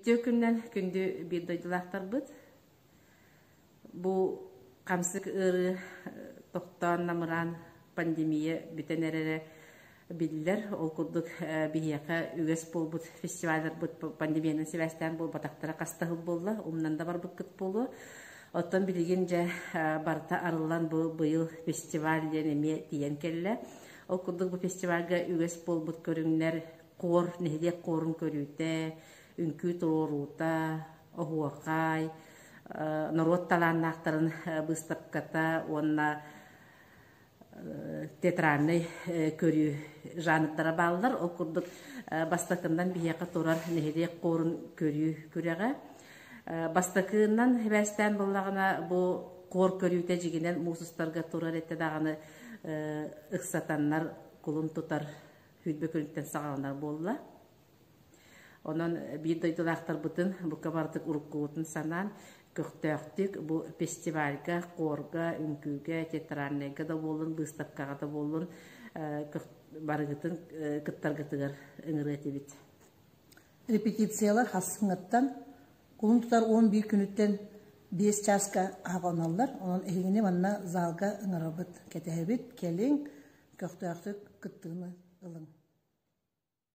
Үтүө күнүнэн күндү биир дойдулаахтарбыт. Бу хамсык ыарыы тохтоон намыраан пандемия бүтэн эрэрэ биллэр. Ол курдук биһиэхэ үгэс буолбут фестивалларбыт пандемиянан сибээстээн буолбатахтара хас да сыл буолла, умнан да барбыккыт буолуо. Оттон билигин дьэ барыта арыллан бу быйыл фестиваль диэн эмиэ тиийэн кэллэ. Ол курдук бу фестивальга үгэс буолбут көрүҥнэр хор, нэһилиэк хорун көрүүтэ, үҥкүү туруоруута, оһуохай, норуот талааннаахтарын быыстапката уонна театральнай көрүү жанрдара бааллар. Ол курдук бастакыннан биһиэхэ турар нэһилиэк хорун көрүү күрэҕэ. Бастакынан сибээстээн буоллаҕына бу хор көрүүтэ дьигинэн муус устарга турар этэ даҕаны ыксатаннар кулун тутар сүүрбэ күнүттэн саҕаланар буолла. Онон биир дойдулаахтарбытын бука барытык уруккубутун санаан көхтөөхтүк бу фестивальга, хорга, үҥкүүгэ, театральнайга да буоллун, быыстапкаҕа да буоллун барыгытын кыттаргытыгар ыҥырыа этибит. Репетициялар хассыҥҥыттан кулун тутар 11 күнүттэн 5 чааска аҕаланаллар. Онон эһигини манна залга ыҥырабыт, кэтэһэбит, кэлиҥ, көхтөөхтүк кыттыыны ылыҥ.